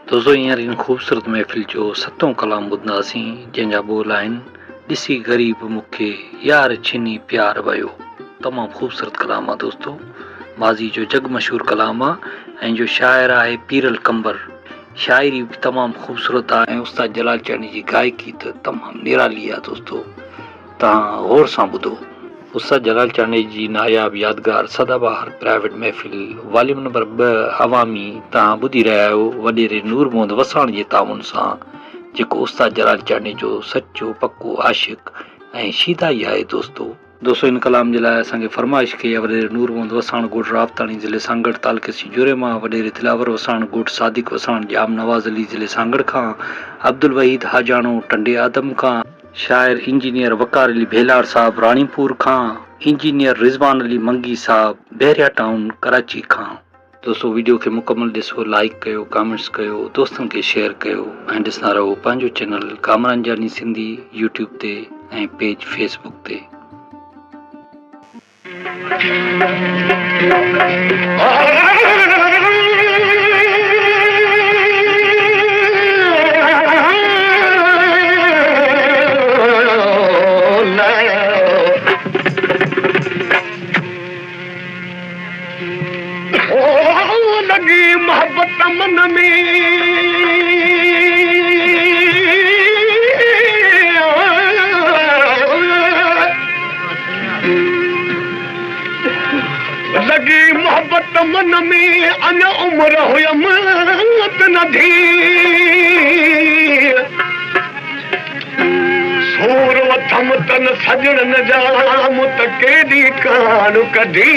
دوستو هينئر هن خوبصورت محفل جو ستون ڪلام ٻڌنداسين جنهن جا ٻول آهن ڏسي غريب مون کي يار ڇني پيار ويو تمام خوبصورت ڪلام آ دوستو ماضي جو جڳ مشهور ڪلام آ ۽ جو شاعر آهي پيرل قمبر شاعري به تمام خوبصورت آ ۽ استاد جلال چانڊيي جي گائڪي ته تمام نرالي آ دوستو توهان غور سان ٻڌو. استاد جلال چانڊيي جي ناياب يادگار سدا بهار پرائيويٽ محفل واليوم نمبر 2 عوامي توهان ٻڌي رهيا آهيو وڏيري نور محمد وساڻ جي تعاون سان جيڪو استاد جلال چانڊيي جو سچو پڪو عاشق ۽ شيدائي آهي دوستو. دوستو هن ڪلام جي لاء اسان کي فرمائش ڪئي آهي وڏيري نور محمد وساڻ ڳوٺ رابطاڻي ضلعي سانگهڙ تعلقي سنجهوري مان وڏيري دلاور وساڻ ڳوٺ صادق وساڻ ڄام نواز علي ضلعي سانگهڙ کان عبدالوحيد حاجاڻو ٽنڊي آدم کان شاعر انجنيئر وقار علي ڀيلاڙ صاحب راڻيپور کان، انجنيئر رضوان علي منگي صاحب بحريا ٽائون ڪراچي کان. دوستو ويڊيو کي مڪمل ڏسو لائيڪ ڪيو ڪامينٽس ڪيو دوستن کي شيئر ڪيو ۽ ڏسندا رهو پنهنجو چينل ڪامران جاني سنڌي يوٽيوب تي ۽ پيج فيس بڪ تي. لڳي محبت من ۾. لڳي محبت من ۾، اڃا عمر هيم ته ننڍي. سور وٿم تن سڄڻن جا، مون ته ڪيڏي ڪاڻ ڪڍي.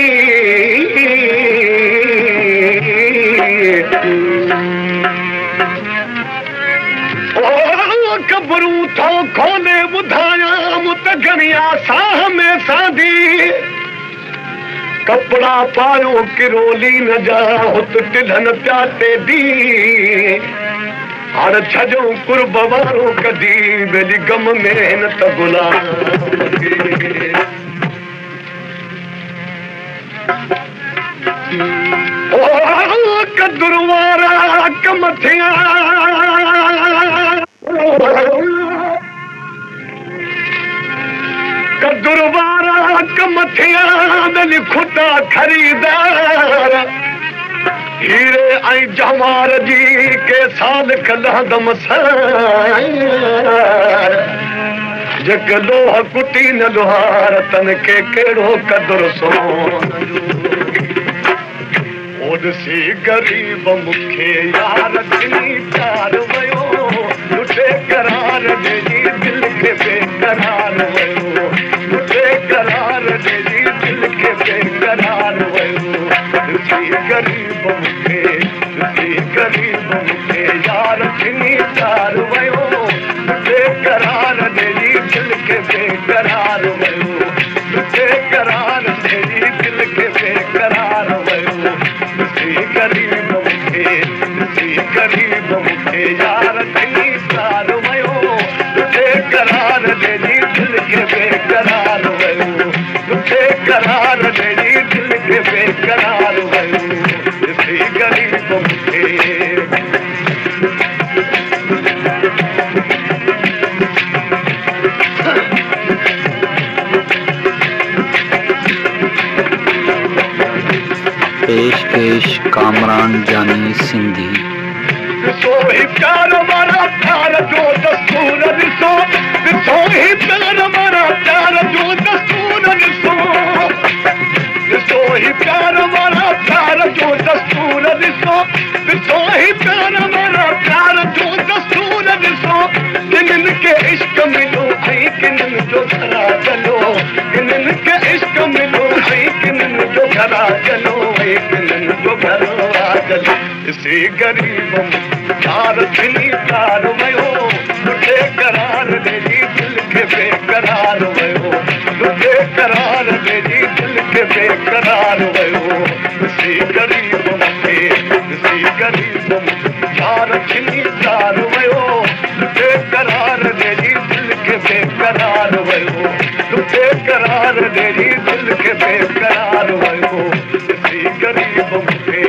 قبرون ٿو کولي ٻڌايان، مون ته گهڻي آ ساهه ۾ سانڍي. ڪپڙا پايو ڪرولي نه جا، هت ٽلهن پيا ٽيڏي. هاڻ ڇڏيو قرب وارو ڪڍي، ٻيلي غم ۾ هن ته غلام کي. او قدر وارا ڪم ٿيا. قدر وارا ڪم ٿيا ٻيلي کٽا خريدار. هيري ۽ جنوار جي ڪي سالڪ لهندم سار. جيڪي لوهه ڪٽي نه لوهار تن کي ڪهڙو قدر سون جو. او ڏسي غريب مون کي يار ڏني پيار ويو. لٽي قرار ڏيئي دل کي بيقرار ويو. لٽي قرار ڏيئي دل کي بيقرار ويو. ڏسي غريب مون کي ڏسي غريب مون کي يار ڏني پيار ويو. لٽي قرار ڏيئي دل کي بيقرار ويو. لٽي قرار ڏيئي دل کي بيقرار ويو. ڏسي غريب مون کي ڏسي غريب مون کي يار ڏني پيار ويو. لٽي قرار ڏيئي دل کي بيقرار ويو. لٽي قرار ڏيئي دل کي بيقرار ويو. ڏسي غريب مون کي. پيش پيش ڪامران جاني سنڌي. ڏسو هي پيار وارا پيار جو دستور ڏسو ڏسو هي پيار وارا پيار جو دستور ڏسو ڏسو هي پيار وارا پيار جو دستور ڏسو ڏسو هي پيار وارا پيار جو دستور ڏسو ڪنن کي عشق مليو ۽ ڪنن جو گهرا جليو ڪنن کي عشق مليو ۽ ڪنن جو گهرا جليو ۽ ڪنن جو گهرا جليو ڏسي غريب يار ڇني پيار ويو لٽي قرار ڏيئي دل کي بيقرار ويو لٽي قرار ڏيئي دل کي بيقرار ويو ڏسي غريب مون کي ڏسي غريب يار ڇني پيار ويو لٽي قرار ڏيئي دل کي بيقرار ويو لٽي قرار ڏيئي دل کي بيقرار ويو ڏسي غريب مون کي.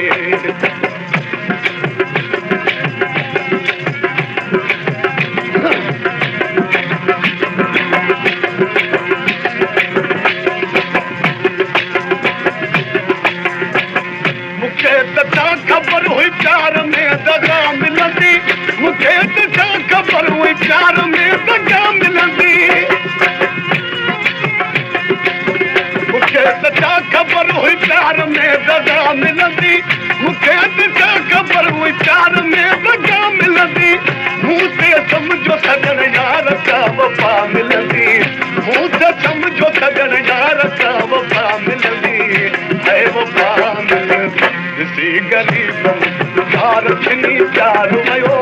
يار ڇني پيار ويو،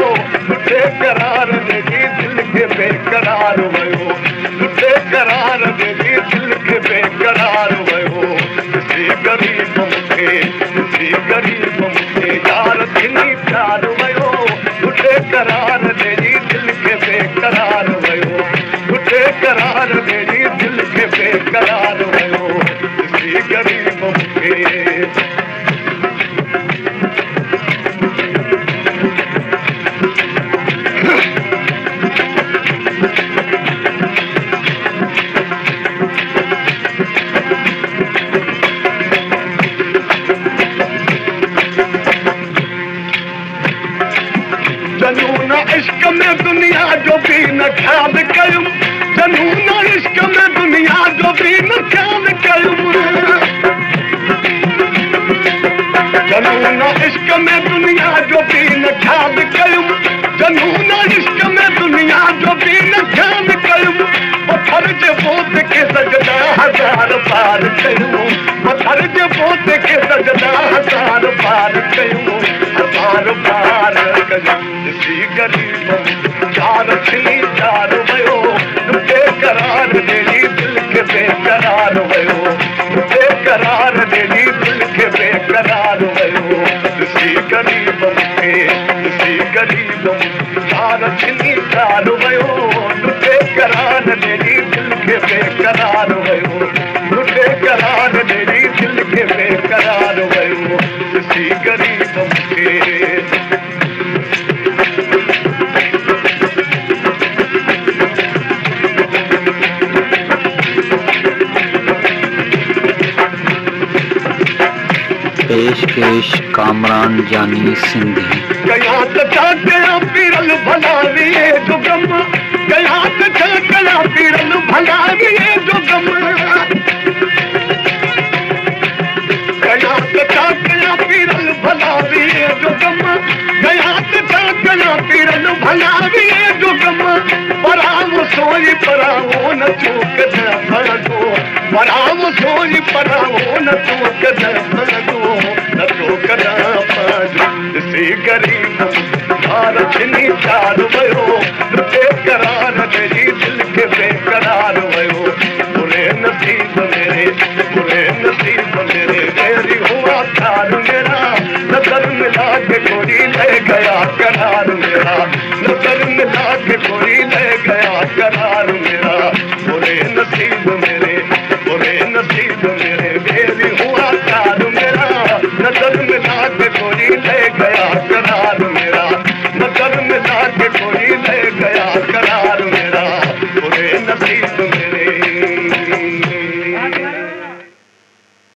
لٽي قرار ڏيئي دل کي بيقرار ويو، لٽي قرار ڏيئي دل کي بيقرار ويو. ڏسي غريب مون کي، ڏسي غريب مون کي يار ڇني پيار ويو، لٽي قرار ڏيئي دل کي بيقرار ويو، لٽي قرار ڏيئي دل کي بيقرار ويو. ڏسي غريب مون کي. جنون عشق ۾ دنيا جو به نه خيال ڪيم، جنون عشق ۾ دنيا جو به نه خيال ڪيم، جنون عشق ۾ دنيا جو به نه خيال ڪيم، جنون عشق ۾ دنيا جو به نه خيال ڪيم. پٿر جي بوت کي سجدا هزار بار ڪيم، پٿر جي بوت کي سجدا هزار بار ڪيم، هزار بار ڪيم. ڏسي غريب يار ڇني پيار ويو، لٽي قرار ڏيئي دل کي بيقرار ويو، لٽي قرار ڏيئي دل کي بيقرار ويو. ڏسي غريب مون کي، ڏسي غريب يار ڇني پيار ويو، لٽي قرار ڏيئي دل کي بيقرار ويو، لٽي قرار ڏيئي دل کي بيقرار ويو. ڏسي غريب مون کي. پيش ڪيش ڪامران جاني سنڌي. ڪيان ته ڇا ڪيان پيرل ڀلا ويهي جو غم، ڪيان ته ڇا ڪيان پيرل ڀلا ويهي جو غم، ڪيان ته ڇا ڪيان پيرل ڀلا ويهي جو غم، ڪيان ته ڇا ڪيان پيرل ڀلا ويهي جو غم. پراوو سوئي پراوو نه چوڪ نه پنهنجو، پراوو سوئي پراوو نه چوڪ نه پنهنجو، نه چوڪ نه پنهنجو. ڏسي غريب يار ڇني پيار ويو.